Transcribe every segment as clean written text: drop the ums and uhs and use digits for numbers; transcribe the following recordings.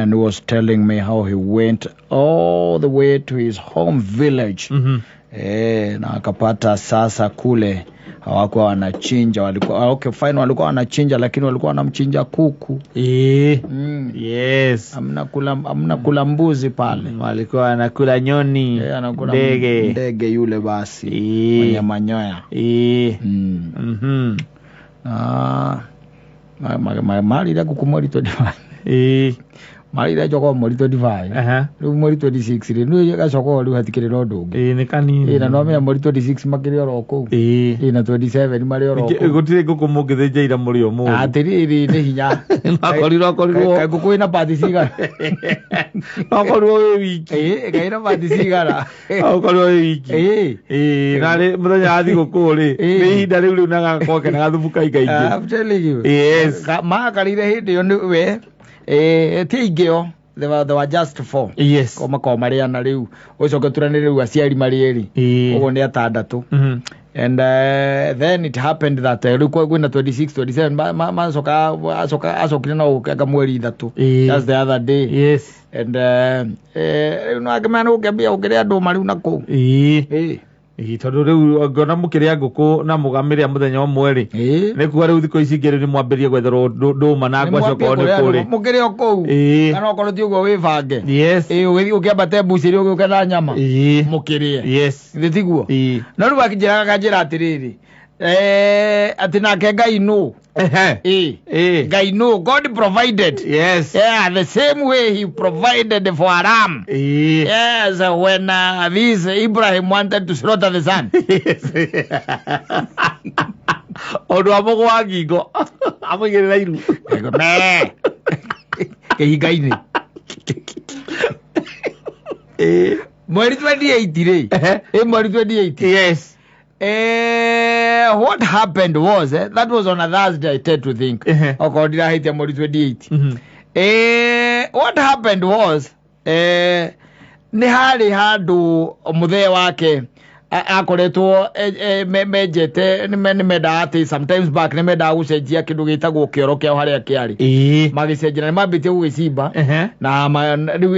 And he was telling me how he went all the way to his home village. Na akapata sasa kule hawakuwa wanachinja, walikuwa okay fine, walikuwa wanachinja lakini walikuwa wanamchinja kuku. Yes. Hamna kula mbuzi pale. Walikuwa wanakula nyoni, Anakula ndege. Ndege yule basi. Mwenye manyoya. Mali ngũkũ mweri 25. Mali iracoka mweri 25. Rĩu mweri 26 rĩ, nĩ gacoka rĩu hatikĩrĩ na ũndũ ũngĩ. Nĩ kanini. Na no menya mweri 26 makĩrĩ oro kũu. Na 27 marĩ oro kũu. Gũtirĩ ngũkũ mũngĩthĩnja ira mũrĩ ũmũthĩ. Atĩrĩrĩ, nĩ hinya. Akorirwo akorirwo. Kaĩ ngũkũ ĩna pati cigana? Akorirwo wĩ wiki. Kaĩ ĩna pati cigana? Akorirwo wĩ wiki. Na rĩ mũthenya wa thigũkũ rĩ, nĩ ihinda rĩu rĩu na gakorwo kena gathubu kaingaingĩ. I'm telling you. Yes. Makarire hĩndĩ ĩyo nĩ we. Ti aingĩ o. They were just four. Yes. Ko makoragwo marĩ ana rĩu. Ũcoke ũturanĩre rĩu aciari marĩ erĩ. Ũguo nĩ atandatũ. And then it happened that rĩu kwĩna 26 27 macoka acoka acokire na gũkenga mweri 3. That's the other day. Yes. And rĩu no akĩmenya nĩ gũkĩambia gũkĩrĩa ndũma rĩu na kũu. Tondũ rĩu ngona mũkĩrĩa ngũkũ na mũgamĩrĩa mũthenya ũmwe rĩ. Nĩ kuga rĩu thikũ ici ingĩ rĩu nĩ mwambĩrĩrie gwetherwo ndũma na ngwacĩ okorwo nĩ kũrĩ. Mũkĩrĩ o kũu. Kana okorwo ti ũguo wĩbange. Yes. Ũgĩthiĩ ũkĩambate mbucĩrĩ ũgĩũke na nyama. Mũkĩrĩe. Yes. Githĩ tiguo? No rĩu akĩnjĩraga akanjĩra atĩrĩrĩ, atĩ nake Ngai nũ? Ngai nũ? God provided. Yes. Yeah, the same way he provided for Aram. Yes, when this Ibrahim wanted to slaughter the son. Yes. Ũndũ wa mũgũ wa ngingo. Amũigĩrĩra iru. Me. Kĩhinga-inĩ. Mweri 28 rĩ. Mweri 28. Yes. What happened was, that was on a Thursday, I tend to think. Okorwo ndirahĩtia mweri 28. What happened was, nĩ harĩ handũ mũthee wake akoretwo menjete, nĩ mendaga atĩ sometimes back nĩ mendaga gũcenjia kĩndũ gĩtagwo kĩoro kĩao harĩa kĩarĩ. Magĩcenjia na nĩ mambĩtie gũgĩcimba. Na rĩu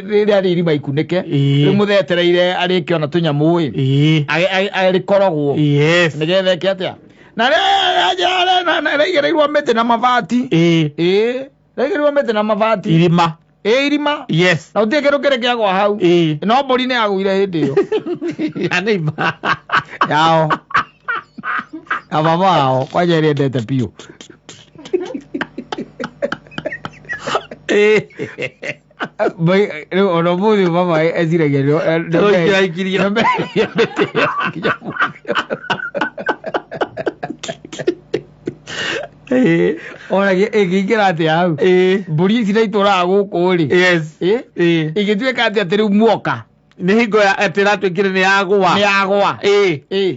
rĩrĩa rĩ irima ikunĩke. Rĩu mũthee etereire arĩke ona tũnyamũ ĩ. Arĩkorogwo. Yes. Nĩgetha eke atĩa? Na rĩigĩrĩirwo mĩtĩ na mabati. Rĩigĩrĩirwo mĩtĩ na mabati. Irima. Irima. Yes. Na gũtirĩ kĩndũ kĩrĩ kĩagwa hau. No mbũri nĩ yagũire hĩndĩ ĩyo. Ya neighbor. Yao. Ya baba wao, kwanja ĩrĩa endete biũ. Rĩu ona ũmũthĩ baba eciragia nĩ Tũraikirio. mĩtĩ ĩyo nginya ũmũthĩ. Ona ĩngĩingĩra atĩa hau? Mbũri ici na itũraga gũkũ rĩ. Yes. Ingĩtuĩka atĩa atĩ rĩu muoka? Nĩ hingo ya atĩ ĩratuĩkire nĩ yagũa. Nĩ yagũa.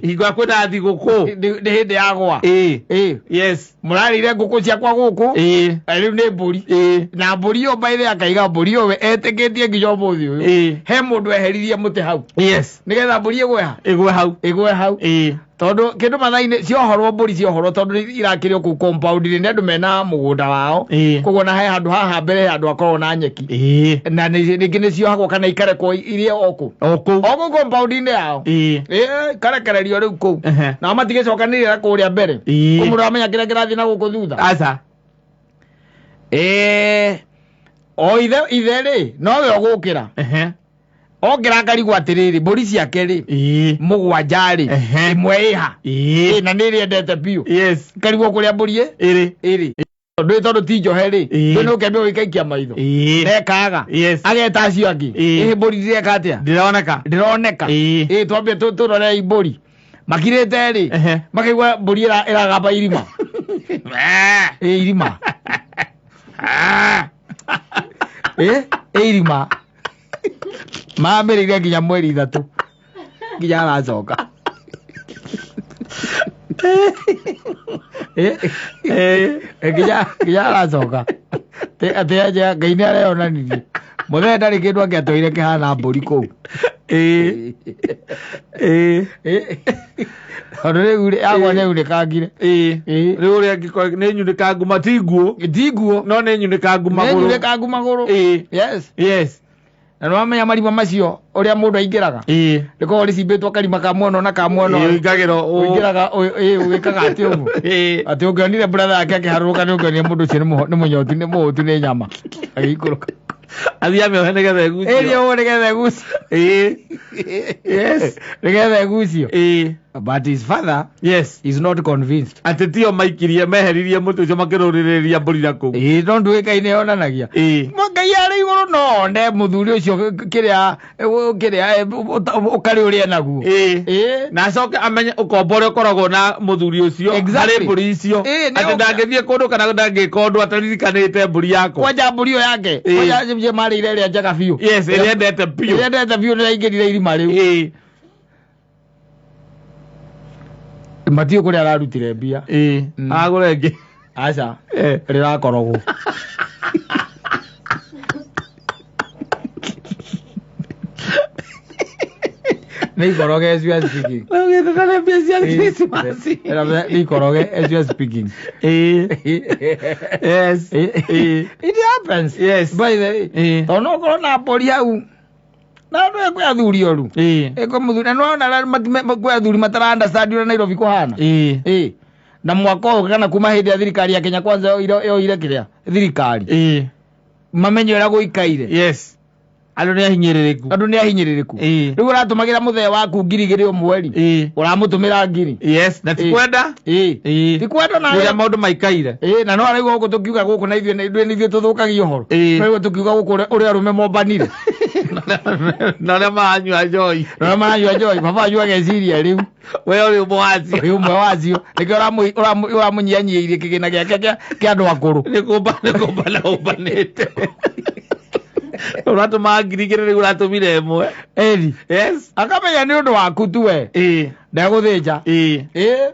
Hingo ya kwĩna thigũkũ. Nĩ hĩndĩ yagũa. Yes. Mũrarĩire ngũkũ ciakwa gũkũ. Rĩu nĩ mbũri. Na mbũri ĩyo by the way akaiga mbũri ĩyo we etĩkĩtie nginya ũmũthĩ ũyũ. He mũndũ eheririe mũtĩ hau. Yes. Nĩgetha mbũri ĩgwe ha? Ĩgwe hau. Ĩgwe hau. Tondũ kĩndũ mathaa-inĩ ciohorwo mbũri ciohorwo tondũ irakĩrĩ o kũu compound-inĩ nĩ andũ mena mũgũnda wao. Koguo na he handũ haha mbere he handũ hakoragwo na nyeki. Na rĩngĩ nĩ ciohagwo kana ikarekwo irie o kũu. O kũu. O kũu compound-inĩ yao. Ikarekererio rĩu kũu. Nao matigĩcokanĩrĩra na kũrĩa mbere. Kũu mũndũ amenya kĩrĩa kĩrathiĩ na gũkũ thutha. Aca. O ithe rĩ, nowe ũgũkĩra. Okĩra akarigwo atĩrĩrĩ, mbũri ciake rĩ, mũgwanja rĩ, ĩmwe ĩha. Na nĩ ĩrĩa endete biũ. Yes. Karigwo kũrĩa mbũri ĩ? Ĩrĩ. Ĩrĩ. Tondũ tondũ ti njohe rĩ, ndũĩ nĩ ũkĩambia gũgĩkaikia maitho. Nekaga. Yes. Ageta acio angĩ. Mbũri ndĩreka atĩa? Ndĩroneka. Ndĩroneka. Twambie tũrore mbũri. Makirĩte rĩ, makaigua mbũri ĩragamba irima. Irima. Irima. Mamĩrĩire nginya mweri 3. Nginya aracoka. Nginya aracoka. Atĩ anja Ngai nĩ areyonanirie. Mũthee ndarĩ kĩndũ angĩatwaire kĩhana mbũri kũu. Ĩĩ. Ĩĩ. Tondũ rĩu rĩ agwa nĩ aunĩkangire. Ĩĩ. Ĩĩ. Rĩu ũrĩa angĩkorwo nĩ nyunĩkangu ma ti nguo. Ti nguo. No nĩ nyunĩkangu Nĩ magũrũ. nyunĩkangu magũrũ. Ĩĩ. Yes. Yes. Na nĩ wamenya marima macio ũrĩa mũndũ aingĩraga. Ĩĩ. Rĩkoragwo rĩcimbĩtwo karima ka mwena na ka mwena. Ĩĩ, ũingagĩra ũ- Ũingĩraga ĩĩ ũgĩkaga atĩ ũguo. Ĩĩ. Atĩ ũngĩonire brother yake akĩharũrũka nĩ ũngĩonire mũndũ ũcio nĩ mũnyotu nĩ mũhũtu nĩ nyama. Agĩikũrũka. Athiĩ amĩohe nĩgetha ĩgucio. Ĩrĩ ũguo nĩgetha ĩgucio. Ĩĩ. Yes. Nĩgetha ĩgucio. Ĩĩ. But his father Yes. is not convinced. Atĩ tio maikirie meheririe mũtĩ ũcio makĩrũrĩrĩria mbũri na kũu. Ĩĩ no nduĩkaine yonanagia. Ĩĩ. Ngai arĩ igũrũ no one mũthuri ũcio kĩrĩa kĩrĩa ũkarĩ ũrĩa naguo. Ĩĩ. Ĩĩ. Na acoke amenye ũkombo ũrĩa ũkoragwo na mũthuri ũcio Exactly. harĩ mbũri icio. Ĩĩ, nĩ Atĩ ũka- ndangĩthiĩ kũndũ kana ndangĩka ũndũ ataririkanĩte mbũri yakwa. Kwanja mbũri ĩyo yake. Ĩĩ. Kwanja marĩire ĩrĩa njega biũ. Yes, ĩrĩa endete biũ. Ĩrĩa endete biũ nĩ yaingĩrire irima rĩu. Ĩĩ. Matiũ kũrĩa ararutire mbia. Ĩĩ. Mm. Agũre ĩngĩ. Aca. Eh. Rĩrakorogwo. Nĩ ikoroge as you are speaking. Ũgĩte mbia cia Christmas. Nĩ ikoroge as you are speaking. Ĩĩ. Yes. Ĩĩ. It happens. Yes. By the way. Ĩĩ. Tondũ no ũkorwo na mbũri hau. Na andũ kwĩ athuri oru. Ĩĩ. Ĩ kwĩ mũthuri na nĩwona kwĩ athuri matara understand ũrĩa Nairobi kũhana. Ĩĩ. Ĩ. Na mwaka ũyũ kana kuma hĩndĩ ya thirikari ya Kenya Kwanza yoire kĩrĩa thirikari. Ĩĩ. Mamenye ũrĩa gũikaire. Yes. Andũ nĩ ahinyĩrĩrĩku. Andũ nĩ ahinyĩrĩrĩku. Ĩĩ. Rĩu ũratũmagĩra mũthee waku 2,000 o mweri. Ĩĩ. Ũramũtũmĩra 1,000. Yes, na ti Ĩĩ. kwenda. Ĩĩ. Ĩĩ. Ti kwenda na Ũrĩa maũndũ maikaire. Ĩĩ na no araigua gũkũ tũkiuga gũkũ na ithuĩ nĩ ithuĩ tũthũkagia ũhoro. Ĩĩ. No araigua tũkiuga gũkũ ũrĩa arũme mombanire. Na ũrĩa maranyua njohi. Na ũrĩa maranyua njohi baba wanyu ageciria rĩu. We ũrĩ ũmwe wacio. Ũrĩ ũmwe wacio. Nĩkĩo ũramũnyihanyihirie kĩgĩna gĩake kĩa andũ akũrũ. Nĩ kũmba nĩ kũmbana ũmbanĩte. Ũratũmaga 2,000 rĩu ũratũmire 1. Ĩni. Yes. Akamenya nĩ ũndũ waku tu we. Ĩĩ. Ndegũthĩnja. Ĩĩ. Ĩĩ.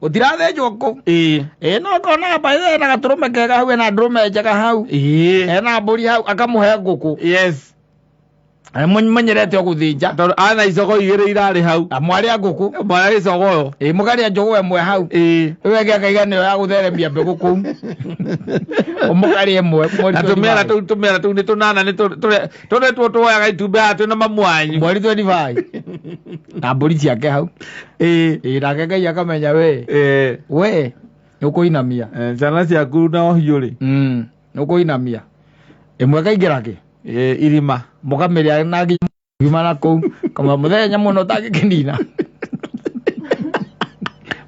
Gũtirathĩnjwo kũu. Ĩĩ. Ĩĩ no kona by ena gatũrũme kega hau ena ndũrũme njega hau. Ĩĩ. Ena mbũri hau akamũhe ngũkũ. Yes. Menyerete o gũthĩnja. Tondũ ana icogo 2 irarĩ hau. Na mwarĩa ngũkũ. Mwarĩa gĩcogoyo. Ĩĩ mũkarĩa njogoo ĩmwe hau. Ĩĩ. Rĩu ĩngĩ akaiga nĩyo ya gũtheremia mbegũ kũu. Mũkarĩa ĩmwe. Na tũmĩara tũu tũmĩara tũu nĩ tũnana nĩ tũrĩa tuo tuoyaga itumbĩ haha twĩna mamu wanyu. Mweri 25. Na mbũri ciake hau. Ĩĩ. Ĩĩ nake Ngai akamenya we. Ĩĩ. We nĩ ũkũinamia. Ciana ciaku na ũhiũ rĩ. Nĩ ũkũinamia. Ĩmwe ĩkaingĩra kĩ? Ĩĩ irima. Mũkamĩrĩa na nginya na kũu. Kama mũthenya mũno ũtangĩkĩnina.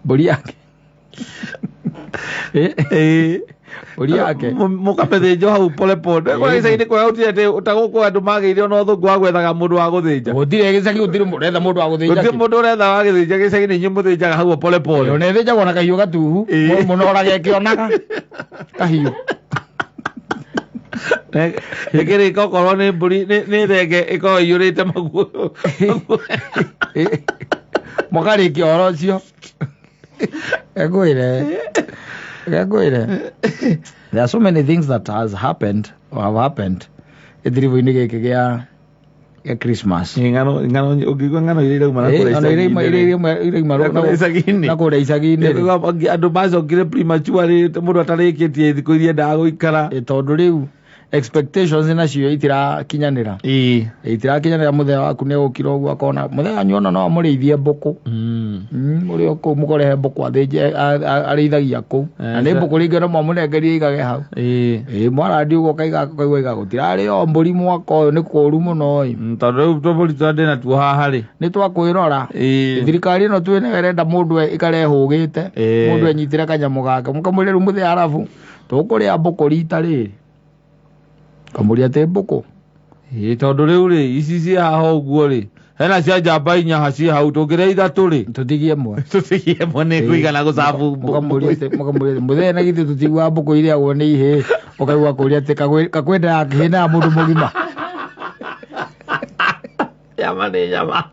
Mbũri yake. Ĩĩ. Mbũri yake. Mũkamĩthĩnjwo hau pole pole. Kũrĩa gĩcagi-inĩ kũrĩa gũtirĩ atĩ ta gũkũ andũ magĩire ona ũthũngũ wa gwethaga mũndũ wa gũthĩnja. Gũtirĩ gĩcagi gũtirĩ mũndũ ũretha mũndũ wa gũthĩnja. Gũtirĩ mũndũ ũretha wa gũthĩnja gĩcagi-inĩ inyuĩ mũthĩnjaga hau pole pole. Ona ĩthĩnjagwo na kahiũ gatuhu. Ĩĩ. Mũno orage ĩkĩonaga. Kahiũ. Ĩkĩrĩka okorwo nĩ mbũri nĩ thenge ĩkorwo ĩiyũrĩte maguoya. Mũkarĩkia ũhoro ũcio. Ngwĩre. Ngwĩre. There are so many things that has happened or have happened gĩtiribũ-inĩ gĩkĩ gĩa Christmas. Ng'ano ng'ano ũngĩigua ng'ano iria irauma na kũrĩa Ng'ano iria icagi-inĩ. irauma Na kũrĩa icagi-inĩ. na kũrĩa icagi-inĩ rĩ. Andũ macokire premature mũndũ atarĩkĩtie thikũ iria endaga gũikara. Tondũ rĩu expectations nacio itirakinyanĩra. Ĩĩ. Itirakinyanĩra mũthee waku nĩ ũkira ũguo akona mũthee wanyu ona no amũrĩithie mbũkũ. Mũrĩ o kũu mũkorehe mbũkũ athĩnje arĩithagia kũu. Na nĩ mbũkũ rĩngĩ no mwamũnengerie aigage hau. Ĩĩ. Ĩĩ mwarandi ũguo ũkaiga ũkaigua iga gũtirarĩ o mbũri mwaka ũyũ nĩ kũũru mũno ĩ. Tondũ rĩu tũmbũri tũrĩa ndĩna tuo haha rĩ. Nĩ twakwĩrora. Ĩĩ. Thirikari ĩno twĩ nayo ĩrenda mũndũ ĩkare ĩhũgĩte. Ĩĩ. Mũndũ enyitĩre kanyamũ gake. Mũkamwĩre rĩu mũthee arabu tũkũrĩa mbũkũ rita rĩrĩ. Kamũria atĩ mbũkũ. Ĩĩ tondũ rĩu rĩ ici ciĩ haha ũguo rĩ hena cia njamba 4 ciĩ hau tũngĩrĩa 3 rĩ. Tũtigie ĩmwe. Tũtigie ĩmwe nĩ kũigana gũcabu mbũkũ. Mũkamũria atĩ mũthee na githĩ tũtiguaga mbũkũ irĩagwo nĩ ihĩĩ. Ũkaigua kũria atĩ kakwenda ya kĩhĩĩ na ya mũndũ mũgima. Nyama nĩ nyama.